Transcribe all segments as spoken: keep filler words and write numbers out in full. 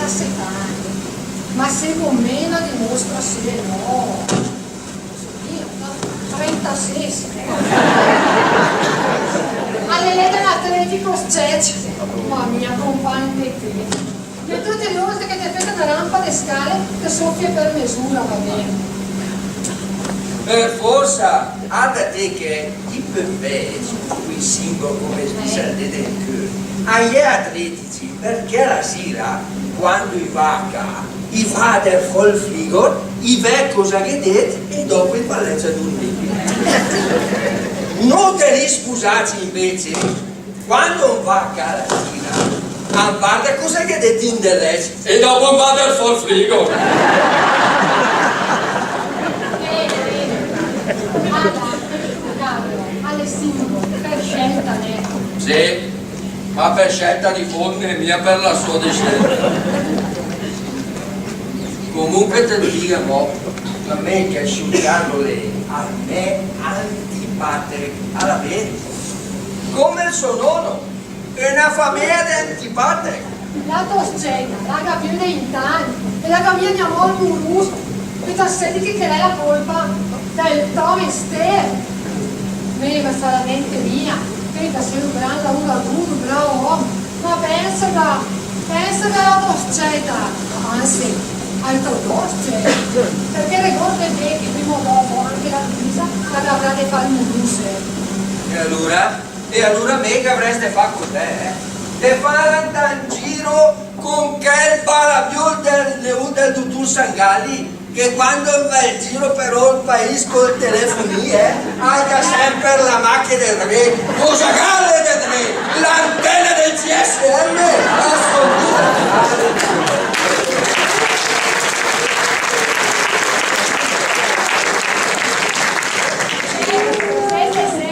Sé, tànt. Ma sècond mé la dimostra, sé, no. Trentasés. A l'è lé de l'Atletico Scècc. Ma mia, compàgn de té. E töte i ólte che te fét öna rampa de scale, te sófie per mesura, va bé. Per forsa, arda té che i pömpècc, quei simbol come sbisardé del cör, a i è atletici, perché a la sira, quando i va a cà, i va a dèrv fò 'l frigor, i vèd cosa gh'è dét e dòpo i va a lècc a durmì. Nóter spusacc invece, quando 'n va a cà la sira, an varda cosa gh'è dét in del lècc e dòpo an va a dèrv fò 'l frigor. Bene, bene. Varda, caro, a l'è simbol, per scelta, né? Sé, ma per scelta di fómne, mia per la sò de scelta. Comunque te digo, mo, a mé chèl sciur Carlo lé, a m'è antipàtech, a la vèra. Come 'l sò nono, öna faméa de antipàtech. La tò s-cèta la gh'à piö de vint agn e la gh'à mia gnamò 'l murùs, e te sét che chèla l'è la colpa del tò mestér. Mé, ma solamente mia, che te sé ü gran lavuradùr, ü brao òm, ma pènsega, pènsega a la tò s-cèta, anse, ai tò dò s-cète, perché regórdet bé che prima o dòpo anche la Luisa la gh'avrà de fà 'l murùs, eh. E alura? E alura mé gh'avrèss de fà cosè, eh? De fàla 'ndà in giro con chèl balaviòl del neùt del dutùr Sangalli, che quando 'l va in giro per ol paìs col telefonì, eh, al gh'à sèmper la mache de dré. Cosa gh'àl de dré? L'antèna del C S M! Sì, sì, sì.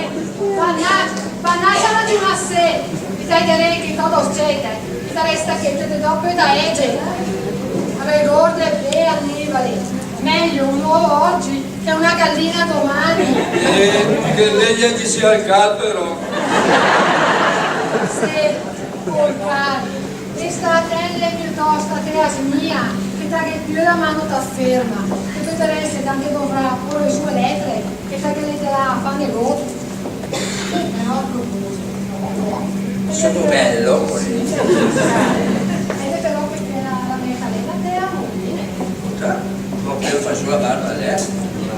Bannàcc, bannàcc a la di massé, i te diré che tò dò s-cète i te rèsta ché töte dò pö da ège. Regórdet bé, Annibale, meglio un uovo oggi che una gallina domani. Eh, che lé i ège sia 'l càl, però. Sé, col càl. E sta atènt piötòst a té, asa mia, che te gh'é piö la mà ta fèrma, che te te rèste anche a dovrà pòrre zó i lèter, che te ghe l'é de làga a fà negót. Però a proposito, só bèl, eh? Sì. Vède però che la, la mé Maddalena la té, amò, bene. Già, ma che fa zó la barba lé?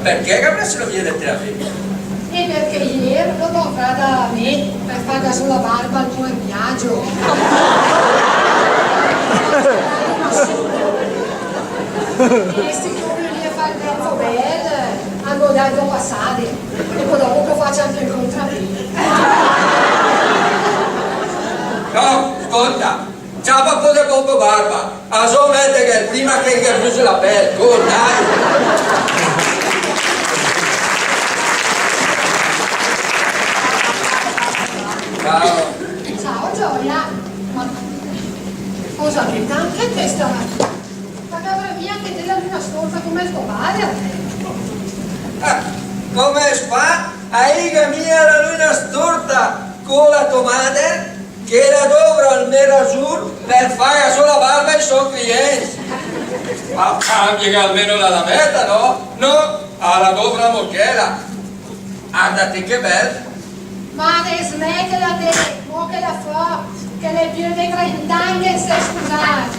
Perché che avrèss de vègnì de té a fà? E perché ier l'ó dovrada mé per fàga zó la barba al mò ermiagio. E sicome l'ó lé a fà 'l prezzo bèl, a gh'ó dàcc dò pasade. E pò dòpo gh'ó fàcc anche 'l contrapé. No, scólta. Ciapa pò de bò tò barba, a zó mètega prima che 'l ghe brüse la pèl, cór, dai! Ciao. Ciao, Gioia. Ma cosa che tanche te stamattina? Ma gh'avrét mia anche té la lüna stórta come 'l tò pàder, eh? Ah, come s' fa a ìga mia la lüna stórta co la tò mader? Che la dovra 'l mé rasùr per fàga zó la barba ai sò clièncc. Ma càmbiega almeno la lamèta, no? No, a la dovra amò chèla. Arda té che bèl. Ma smètela té, mò che la fó, che l'è piö de trent'agn che 'n s'è spusàcc.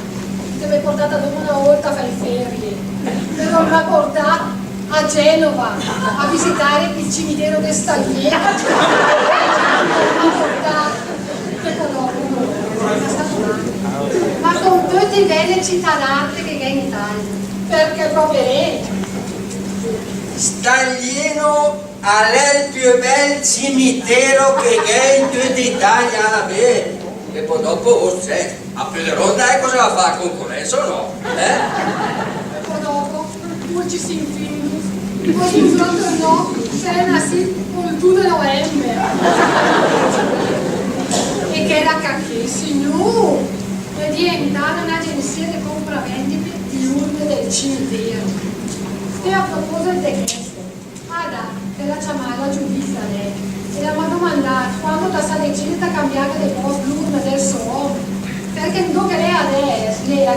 Te m'é portada dóma öna ólta a fà i fèrie. Te m'é portada a Genova a visitare il cimitero de Staglieno. Ma con tutte le belle città d'arte che gh'è in Italia, perché proprio lì. Staglieno l'è 'l piö bèl cimitero che gh'è in töta Italia, va bé. E pò dòpo, oh, cioè, a Pederonda, eh, cosa la fa, la concorrenza o no? Eh? E pò dòpo, pur ci s'infìndus, pò confronto no, se l'è nassìt col dü de november. E chèla ché, signùr, l'è dientada ön'agensia de compravendite di urne del cimitero. E a proposito de chèsto, Ada, te l'à ciamada Giuditta, lé, e la m'à domandàt quando ta s'à decìs de cambià de pòst l'urna del sò òm, perché 'ndo che l'è adès, lé, la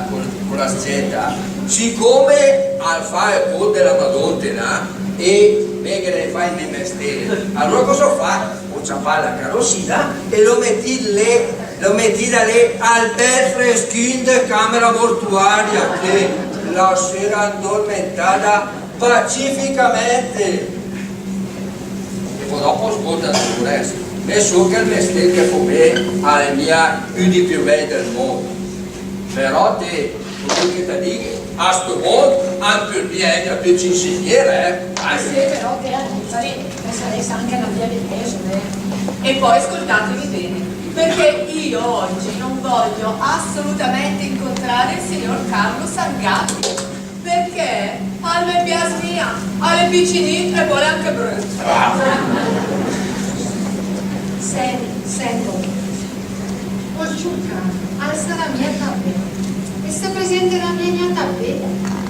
la, con, con la scèta, sicome al fa ü cóld de la Madóna, e mé ghe l'ó fai ol mé mestére, alura cosa ó fat? Ó ciapàt la carosina e l'ó metìt lé, l'ó metìda lé al bèl freschin de càmera mortuaria, che la s'éra adormentada pacificamente. E pò dòpo, scólta, Dolores, mé só che ol mestér che fó mé al è mia ü di piö bèi del mónd. Però té, vöret che ta dighe, a sto mónd an pöl mia ègna pö insegnére, eh? Ah, sé, però té, Annie, te sarèss anche öna via de mèss, eh? E poi ascoltatemi bene, perché io oggi non voglio assolutamente incontrare il signor Carlo Sangatti, perché Me pias mia, al è picinì e pò l'è anche bröt. Sènt, sènt. Ol sciur Ca, al sarà mia tat bé. E se presenterà mia gnà tat bé.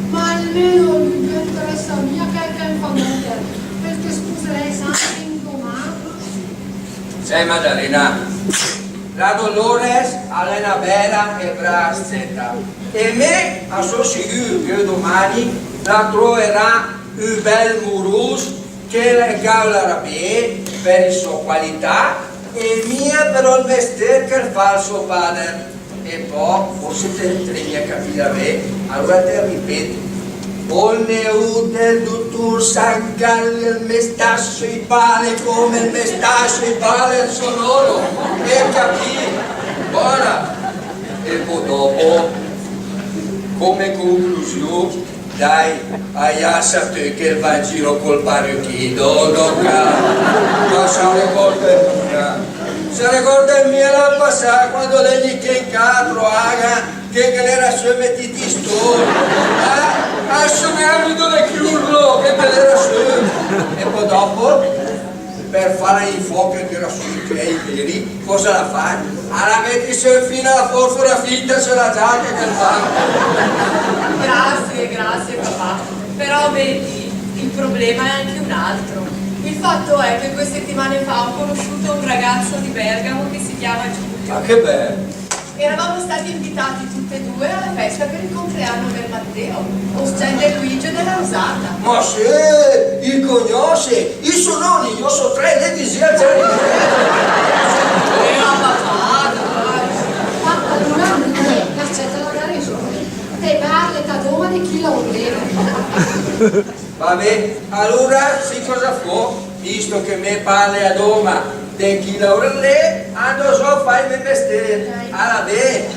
Ma almeno a lü ghe interèsa mia chèl che 'm fa mòder, perché 'l se spuserèss anche indomà. Sènt, Madalena, la Dolores a l'è öna bèla e brava s-cèta. E mé a só sigür che domà la troerà ü bèl murus che la ghe ölerà bé per i sò qualità e mia per ol mestér che 'l fa ol sò pader. E pò, forse te, te l'é mia capida bé, alura te ripèto. Ol neùt del dutùr Sangalli, el me sta söi bale come el me sta söi bale ol sò nòno. Ét capìt? Bòna. E pò dòpo, come conclusiù, dai, a l'è stat töt che 'l va in gir col parüchì, dò, dò, ca. Ma se regórdet mia, se regórdet mia l'an pasà, quando l'ére ché in ca a troàga, che, che l'era sö metìt i stórc, eh? Al someàa ü nid de chiurlo, che, che l'era sö. E pò dòpo, per fàla ì fò che tira sö i pèi, cosa l'à fat? L'à metìt sö infina la fòrfora finta sö la giaca che 'l fa. Grazie, grazie, papà. Però vedi, il problema è anche un altro. Il fatto è che due settimane fa ho conosciuto un ragazzo di Bergamo che si chiama Giulio. Ma che bello! Eravamo stati invitati tutti e due alla festa per il compleanno del Matteo, o Stella e Luigi della Rosata. Ma sé, i cognòsse, i sò nòni, i sò tré, lé disìa già. Eh, ma papà, dai. Ma alura, eh, la s-cèta la resù. Te parlet adóma de chi la ölerà. Va bé, alura, sét cosa fó? Visto che mé parle adóma de chi la ölerà, andó zó a fà i mé mestér. Ala bé.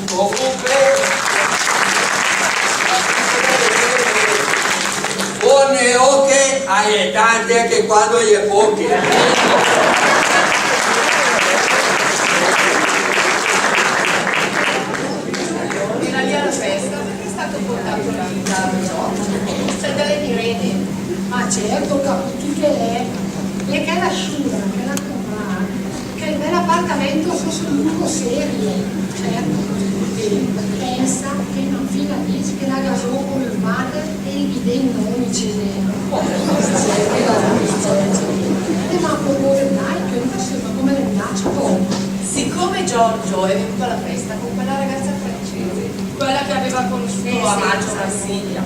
Comunque, bone óche a i è tante anche quando i è póche. Era lì alla festa perché è stato portato lì da Giorgio, cioè da Irene. Ma cèrto, ó capìt chi che l'è. L'è chèla sciura, chèla che la cómpra chèl bèl apartamènt sö ol Lungo Serio. Cèrto. E pènsa che infina dis che la g'ha zó ol water e i bidè in ògni cèsa. Eh, ma pò, dai, che non so, ma come le piace pò? Siccome Giorgio è venuto alla festa con quella ragazza francese, quella che aveva conosciuto a maggio a Marsiglia.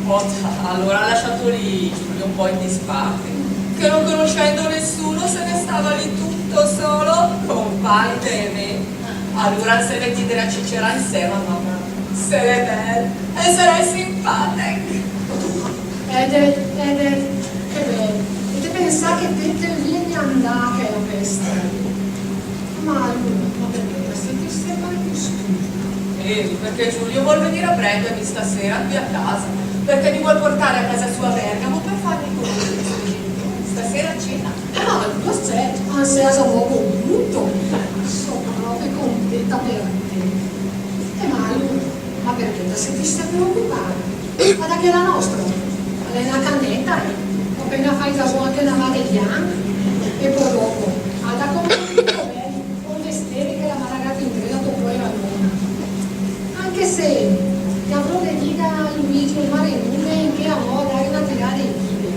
Ota, allora ha lasciato lì Giulio un po' in disparte, che non conoscendo nessuno se ne stava lì tutto solo, compàgn de mé. Alura se l'è metìt a cicerà insèma, mama. Se l'è bèl, e se l'è simpàtech. Edèt, edèt, che bèl. E te pensà che te, te vöret andà a chèla fèsta. Ma alura, ma perché te sét isé malüstüra? Eh, perché Giulio vuol venire a prendermi stasera qui a casa, perché mi vuol portare a casa sua a Bergamo per farmi conoscere i suoi genitori. Stasera a cena. Ah, ma alura sé, an s'è zà ü pó content. Só pròpe contenta per té. Eh, ma alura, ma perché te sét isé preocupada? Guarda che la nòstra l'è öna canèta, eh. Ó apéna facc zó anche öna mà de bianch. E pò dòpo, guarda come ol mestér che la m'à lagat in crèdit a tò pòera nóna. Anche se, gh'avró de dìga a Luigi, ol marèngum, in che amò dà öna tirada ai liber.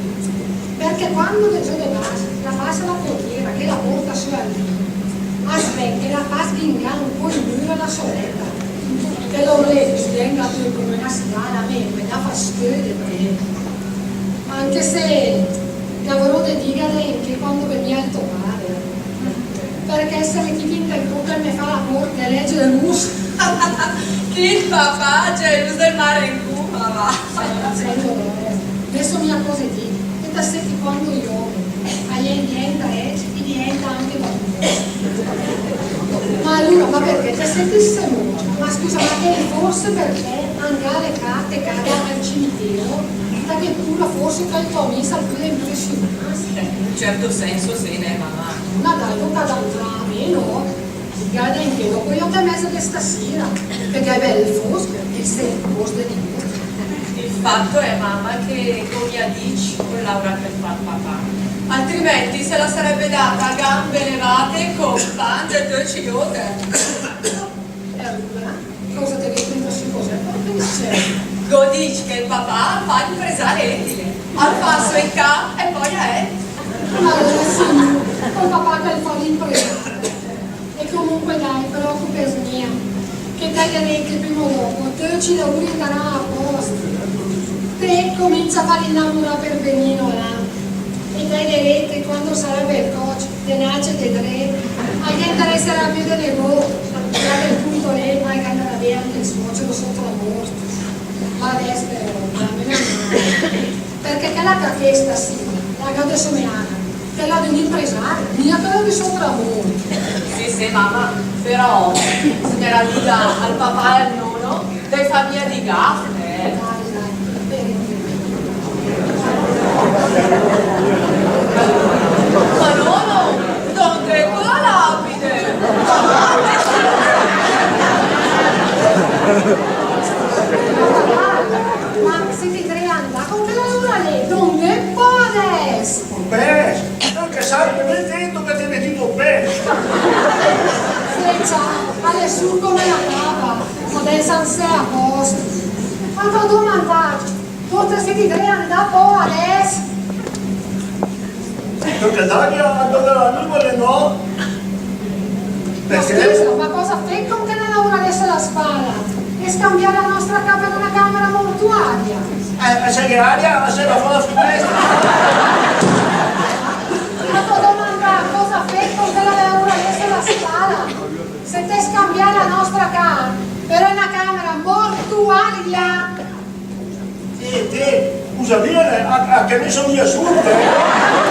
Perché quando de zó de bas la pasa la portiera che la pórta sö al dì, a s-vèd che la fa sghingà ü pó i mür a la sorèta. Chèl orlèt che sghinga töt come öna sigala, a mé me dà fastödi, té. Anche se gh'avró de dìga de in che quando gh'è mia ol tò pader. Perché se l'è chì in del cóp che me fa l'amór, te lèget de mus. Chi, ol papà gelus del marèngum, ma va. Sènt, Dolores, mé só mia così, e te sét che quando i òmegn a i diènta ècc, i diènta anche bamù. Ma alura, ma perché te sét isé mòrta? Ma scüsa, ma che forse perché an gh'à le carte che gh'è al cimitero, che pura forse che i tò amìs a pöden impresiunàs? Eh, in un certo senso sì, né, mamà? Ma dai, tocca da meno. Gh'è de in che dòpo i òt e mèza de stasira, che gh'è bèl fósch, e se fósch de nigót. Fatto è, mamma, che, come ha dit, ol laurà per fà ol papà. Altrimenti se la sarebbe data a gambe levate con pan de töcc i óter. E alura? Cosa te gh'ét dito sö, cosa te penset? Gh'ó dit che ol papà al fa l'impresare edile. Al fa sö i cà e pò a èt. Ma alura sì, ol papà che al fa l'impresare. E comunque dai, preocupes mia, che te ederét che prima o dopo töcc i laùr i andarà a pòst. Te comincia a fà l'innamorà per Benino, là. E te ederét che quando sarà bel còcc de nàcet e dré, al ghe interesarà piö de negót, e a chel pùnt lé al ghe andarà bé anche ol sòcero sotramòrt. Ma adès però, dame na mà. Perché chèla cà ché, sta sira, la gh'à de someà, chèla de ün impresare, mia chèla de sotramòrt. Sì, sì, mamma, però se te la diga al papà e al nono, te fa mia di gaf, eh. Dai, dai, per il... Ma nono, dónde con la lapide? Ma se te dré andà con chèla laùra lé, dónde pò adès? Beh, anche sai, me gh'ét dito che te gh'ét dito bè. Flecia, al è sür come la capa, adès an s'è a pòst. Ma t'ó domandàt, dónde se te dré andà pò adès? Perché Daria, allora, lui vuole no? Ma perché? Scusa, ma cosa fét con chèla laùra adès a la spala? E scambià la nòsta cà per una camera mortuaria? Eh, ma se gh'è aria, se la fa la finestra. Ma t'ó domandàt cosa fét con chèla laùra adès a la spala? Se te scambià la nòsta cà per una camera mortuaria? Eh, te, scusa, mia, a, a che me só mia sürd, eh?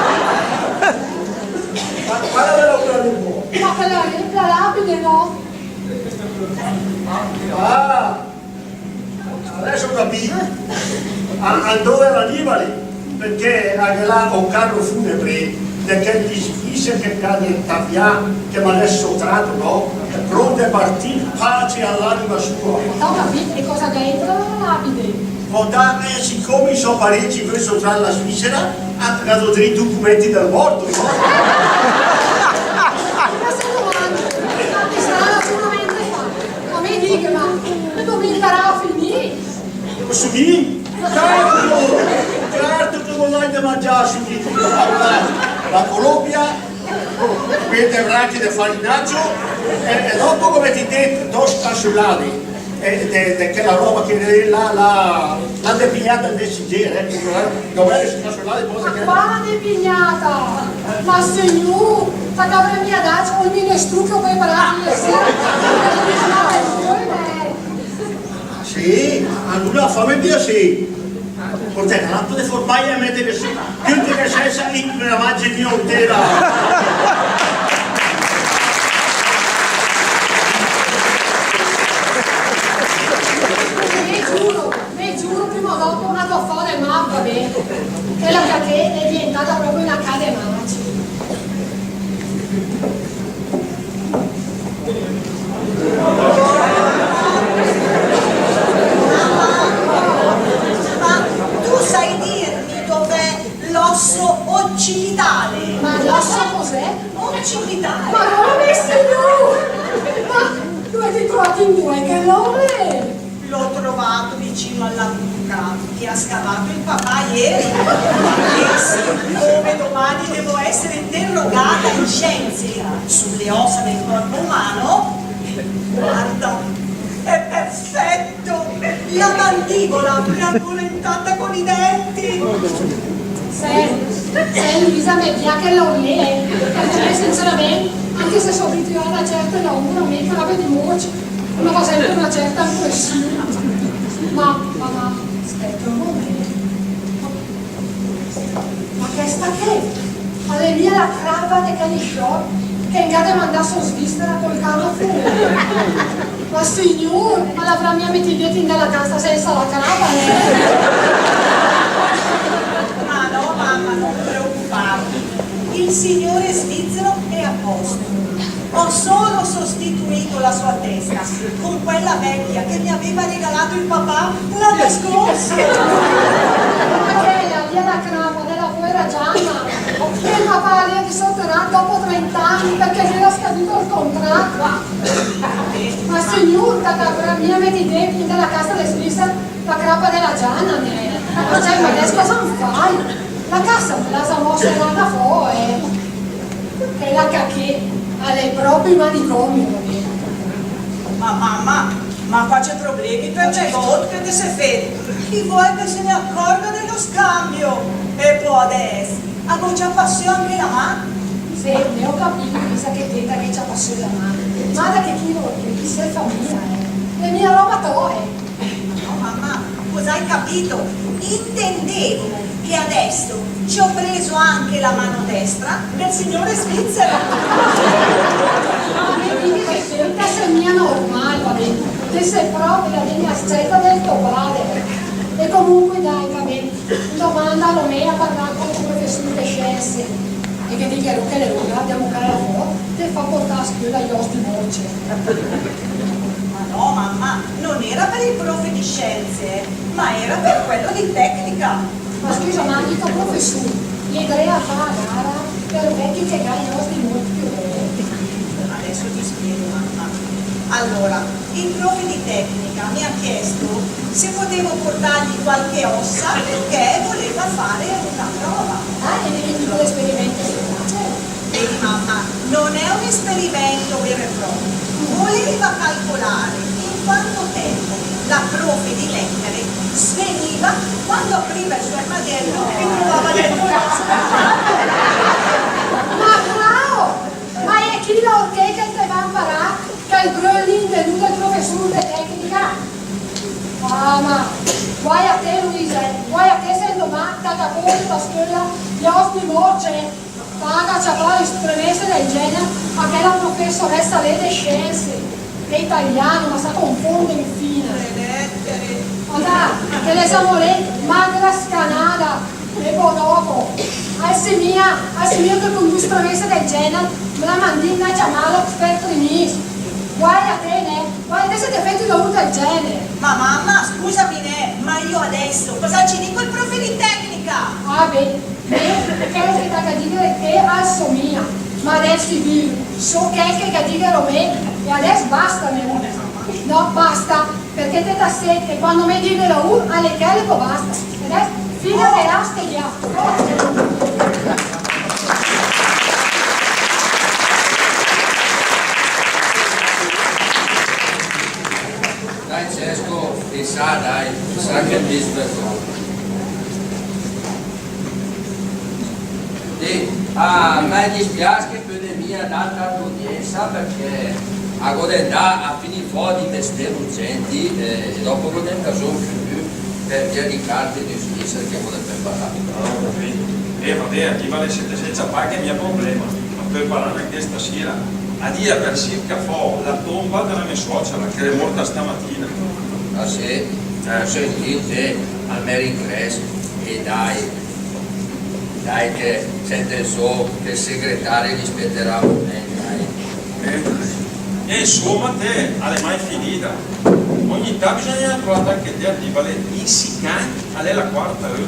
Ma, ma la bèla, ma chèla lé, la lapide, no? Ah, adès ó capìt. A, a 'ndo l'è la lìbara, perché a gh'è là ol carro funebre de chèl disgrissia che gh'à de tapià, che m'à lès sotrat, no? Pronte a partì, pace all'anima sua. Ho capito, e cosa c'entra la lapide? Ho da, eh, siccome i sò parènti chèi só tra la Svizzera, a, gh'à dré i documenti del morto, no? Ma se domande, ma te sarà sicuramente fa. Ma me dighe, ma come andarà a finì? Sumì? Certo, certo che gh'ó de magnà sumì. La Colombia, quèi de brace de farinaccio, e, e dòpo, come te gh'ó dit, dò scassolade, e, de, de chèla ròba che l'è là, là, là de pignata de Sigera, eh, dove le scassolade, pò... Ma quale pignata? Ma signùr, ma t'avrèss mia dacc ol minestrù chèl brasile, sì? Sì, alura fam ol piasè. Pòrta l'àcqua de formai e mèt sö. Che te sènsa, i me la mange mia intera. Ve giuro, ve giuro, prima o dopo la gh'ó de fà de mà, va bé. Chèla cà ché l'è deventada pròpe una cà de màcc. Ma tu sai dirmi dov'è l'osso occipitale? Ma l'osso cos'è? Occipitale. Ma come, signùr? Ma dove te l'hai trovato, in due, che nome? L'ho trovato vicino alla buca che ha scavato il papà ieri. E siccome domani devo essere interrogata in scienze sulle ossa del corpo umano, guarda, è perfetto! La mandibola è ancora intatta con i denti! Sènt, sènt, Luisa, mèt vià chèl laùr lé, eh, perché me, sinceramente, anche se só abituada a cèrte laùr, a me i crabe di mórcc i me fa sèmper una cèrta impressiù. Ma, ma, ma, spèta ü momènt. Ma chèsta ché, a l'è mia la craba de chèl sciòr che an gh'à de mandà sö in Sviscera col carro funebre? Ma signùr, ma l'avrà mia metìt dét in de la cassa sènsa la craba, eh? Ma no, mamma, non preoccuparti. Il signore svizzero è a posto. Ho solo sostituito la sua testa con quella vecchia che mi aveva regalato il papà l'anno scorso. Ma quella, via la crapa della povera Gianna, che il papà l'ha dissoterrà dopo trenta anni perché gli era scaduto il contratto. Ma signur, ta caprà mia metì i denti in la cassa de spisa la crapa de la Gianna, nè? Ma cioè, ma adès cosa fai? La cassa me la sa mo serada fò, eh. Chèla ca ché l'è pròpe manicomio, va bé. Ma mamma, ma quace problemi per negót che te se fét? Chi vuol che se ne accorga dello scambio? E pò adès, a gh'ó ciapàt sö anche la mà? Sé, me ó capìt, Luisa, che té ta gh'é ciapàt sö la mà. Ma da che chi vuol che chi se fa mia, eh? L'è mia roba toa, eh. No, mamma, cosa hai capito? Intendevo che adesso ci ho preso anche la mano destra del signore svizzero. Ma me dighe che chèsta l'è mia normale, va bé. Te sé pròpe la legna strèta del tò pàder. E comunque dai, va bé. Domanda a Romeo a parlà col professur de sciènse. E che dighe che l'è lü che l'à de mucà la fò, de fà portà a scöla i òs di mórce. Ma no, mamma, non era per il prof di scienze, ma era per quello di tecnica. Ma scüsa, ma il tò professur l'è dré a fà a gara per vèda chi che gh'à i òs di mórce piö bèi? Adesso ti spiego, mamma. Allora, il prof di tecnica mi ha chiesto se potevo portargli qualche ossa perché voleva fare una prova. Ah, e de che tipo de esperimento se tratta? Vedi, mamma, non è un esperimento vero e proprio. Voleva calcolare in quanto tempo la profe di lettere sveniva quando apriva il suo armadietto e trovava dentro le ossa. Ma bravo! Ma l'è chi la órte che te va a 'mparà chèl bröt lì de nù del professur de tecnica? Ah, ma guai a té, Luisa, eh, guai a té se 'ndomà ta gh'à de pórta a scöla i òs di mórce. Ta gh'à ciapàt ü stremèss del gèner a chèla professorèssa lé de sciènse, de italian, ma sa confónd infina. Adà, che l'è zamò lé, magra scanada, e pò dòpo, al sè mia, al sè mia che con du stremèss del gèner me la mandì a ciamàla per primìs. Guai a té, nè? Guai a té se te fét ü laùr del gèner. Ma mamma, scusami, nè, ma io adesso cosa ci dico al prof di tecnica? Ah, bè, bè, chèl che ta gh'à de dìga té al só mia. Ma adès figürem sö chèl che gh'à de dìga Romé. E adès basta, nè? No, basta. Perché te ta sét che quando me dighe ü laùr, al è chèl e pò basta. Adès fìga de làs che gh'è. Dai, Cesco, pensà, dai, pensà che mi sbagli. Sì, ah, me dispiàs che pöde mia dà ü tóc d'udiensa, perché a gh'ó de 'ndà a finì fò di mesté urgènt, eh, e dòpo a gh'ó de 'ndà zó per via di carte di giudizio che gh'ó de preparà. Ah, ho capito. Eh, va bé, a chi va de sèt e sèt, gh'è mia problema, ma pöde parlà anche stasira. A gh'ìa persì fò la tomba de la me suocera, che l'è mórta stamatina. Ah, sì? Eh, sì, dì té, al me ringrèsie, e dai. Dai che sènte sö che ol segretari l'ispèterà, eh, dai. Eh, insoma, té, a l'è mai finida. Ògne tat bisògna truvà anche té a dìga, in sich agn, a l'è la quarta, eh.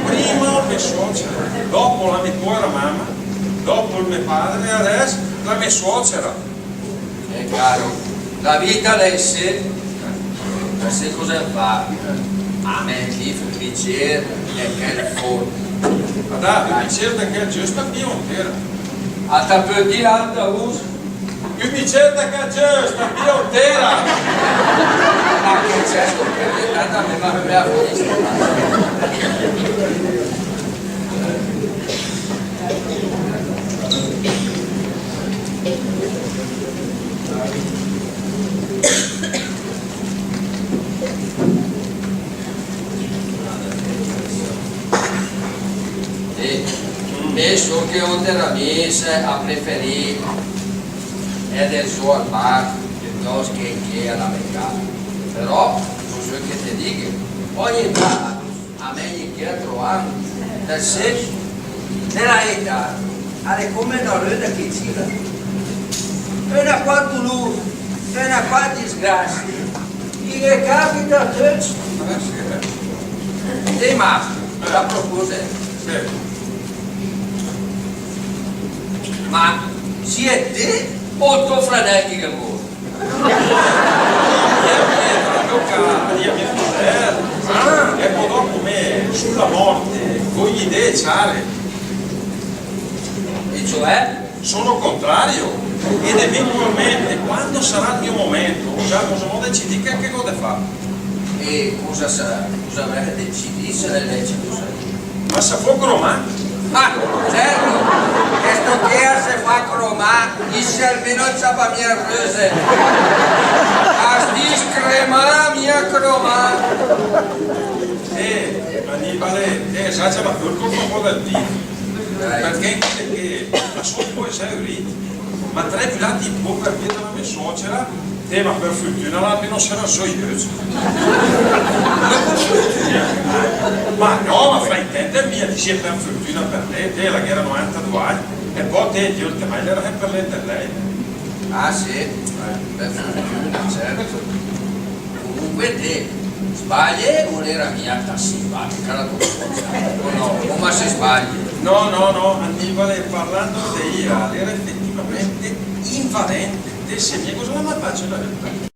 Prima la me suocera, dòpo la me pòvra mama, dòpo ol me pàder, e adès la me suocera. Eh, caro, la vita l'è isé, ma sét cosa fà? A mèt lì ü bicér e chèl fò. Ma dai, ü bicér de chèl giöst, ta pìe ontéra. A ta pöl dì a alta us? Ü bicér de chèl giöst, ta pìe ontéra. Ma che c'è sto, che tanta me va a fò. E, e só che óter amis a preferì èd zó al bar piötòst che, che a la me cà. Però, cosa vör che te dighe? Ògne tat a mègn che a tröa, te sét, ne la éta, a l'è come öna röda che gira. Öna quach dulùr, öna quach disgrassie, i ghe capita a töcc. Eh, ma, a proposet, ma siet té o 'l tò fradèl che l'è mórt? Ah, e pò dòpo mé, sö la mòrt, gh'ó i idee ciare. E cioè? Sono contrario, ed eventualmente, quando sarà il mio momento, già cosa mó decidìt che, che gh'ó de fà. E cosa sa, cosa avrèsset decidìt se l'è lècit, cosa? Ma se fó cromà? Ah, certo, chèsto ché se fa cromà, issé almeno 'l ciapa mia 'l röse. As dis cremà, mia cromà. Eh, Annibale, eh, sa, ma quel colpo un po' del pì. Dai. Perché anche che la sua poi sei rito. Ma tre filati in bocca al piede della mia suocera, eh, ma per fortuna la mia non sarà so io. Ma per fortuna? Ma no, ma fraintende mia, dice per fortuna per lei, te la guerra novantadue anni, e poi te, Dio, te mai l'era per lei, per lei. Ah, sì? Eh, per fortuna, certo. Comunque te sbaglie, o l'era mia tan simpatica la tò suocera, o no? O ma se sbaglie? No, no, no, Annibale, parlando de ira, l'era effettivamente invadente. Te sé mia cosa la m'à facc la vita.